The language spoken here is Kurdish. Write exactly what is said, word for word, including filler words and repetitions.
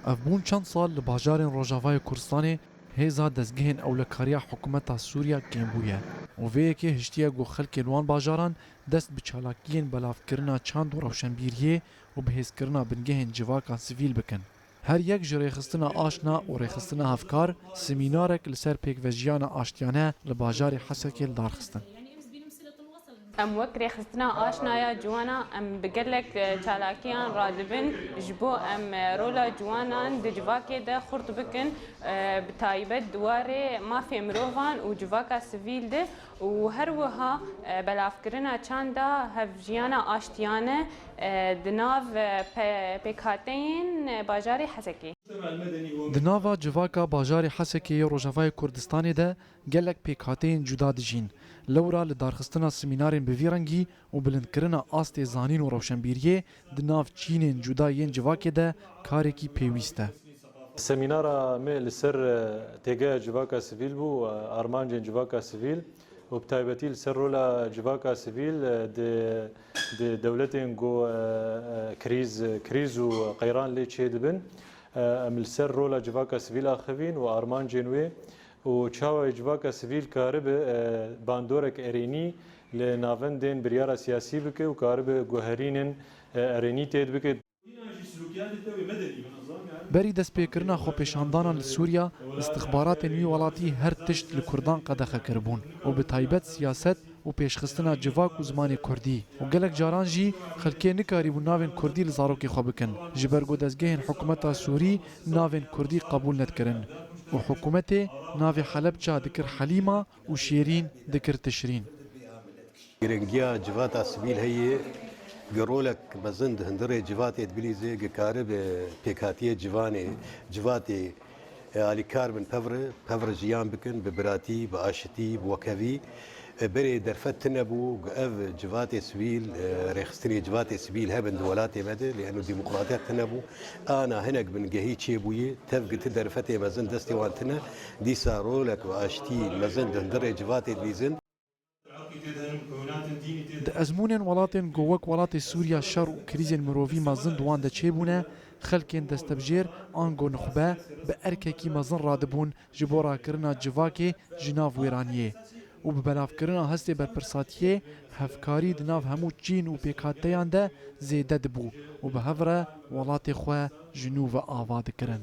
Ev bûn çend sal li bajarên Rojavayê Kurdistanê hêza dezgehên ewlekariya hikûmeta Sûriya kêm bûye û vê yekê hiştiye ku xelkê li wan bajaran dest bi çalakiyên belavkirina çand û rewşenbîriyê û bihêzkirina bingehên civaka sivîl bikin. Her yek ji rêxistina aşna û rêxistina hevkar semînarek li ser pêkvejiyana aştiyane li bajarê Hesekê li dar xistin. Em wek rêxistina aşnaya ciwana em bi gelek, e, çalakiyan radibin ji bo em, e, rola ciwanan di civakê de xurt bikin, e, bi taybet di warê mafê mirovan û civaka sivîl de û her wiha, e, belavkirina çanda hevjiyana aştiyane, e, di nav, e, pe-, pêkhateyên, e, bajarê Hesekê. Di nava civaka bajarê Hesekê yê Rojavayê Kurdistanê de gelek pêkhateyên cuda dijîn. Lewra li darxistina semînarên bi vî rengî û bilindkirina astê zanîn û rewşenbîriyê di nav çînên cuda yên civakê de karekî pêwîst e. Semînara me li ser, e, têgeha civaka sivîl bû, e, armancên civaka sivîl û bi taybetî li ser rola civaka sivîl, e, di, di dewletên ku, e, e, krîz, krîz û qeyran lê çêdibin. E, em li ser rola civaka sivîl axivîn û armancên wê û çawa civaka sivîl karibe, e, bandorek erênî li navendên biryara siyasî bike û karibe guherînên, e, erênî têd bike. Berî destpêkirina xwepêşandanan li Sûriya, istixbaratên wî welatî her tişt li Kurdan qedexe kiribûn û bi taybet siyaset û pêşxistina civak û zimanê Kurdî û gelek caran jî xelkê nikarîbûn navên Kurdî li zarokê xwe bikin, ji ber ku dezgehên hikûmeta Sûrî navên Kurdî qebûl nedikirin û hikûmetê navê Helebça dikir Helîma û Şêrîn dikir Tişrîn. Giringiya civata sivîl heye, gi rolek mezin di hundirê civatê dibînîze, gi karibe pêkhatiyê civanê, civatê, e, alîkar bin pevre, pevre jiyan bikin, bi biratî, bi aşitî, bi wekhevî. E, berê derfet tune bû, gi ev civatê sivîl, e, rêxistinê civatê sivîl hebin di welatê me de, lê henu demokratiyet tune bû. Ana hinek bingehî çêbûye, tev gi ti derfetê mezin destê wan tune, dîsa rolek bi aştî mezin di hundirê civatê dibîzin. Di ezmûnên welatên ku wek welatê Sûriya şer û krîzên mirovî mezin di wan de çêbûne, xelkên destebijêr ango nuxbe bi erkekî mezin radibûn ji bo rakirina civakê ji nav wêraniyê û bi belavkirina hestê berpirsatiyê hevkarî di nav hemû çîn û pêkhateyan de zêde dibû û bi hev re welatê xwe ji nû ve ava dikirin.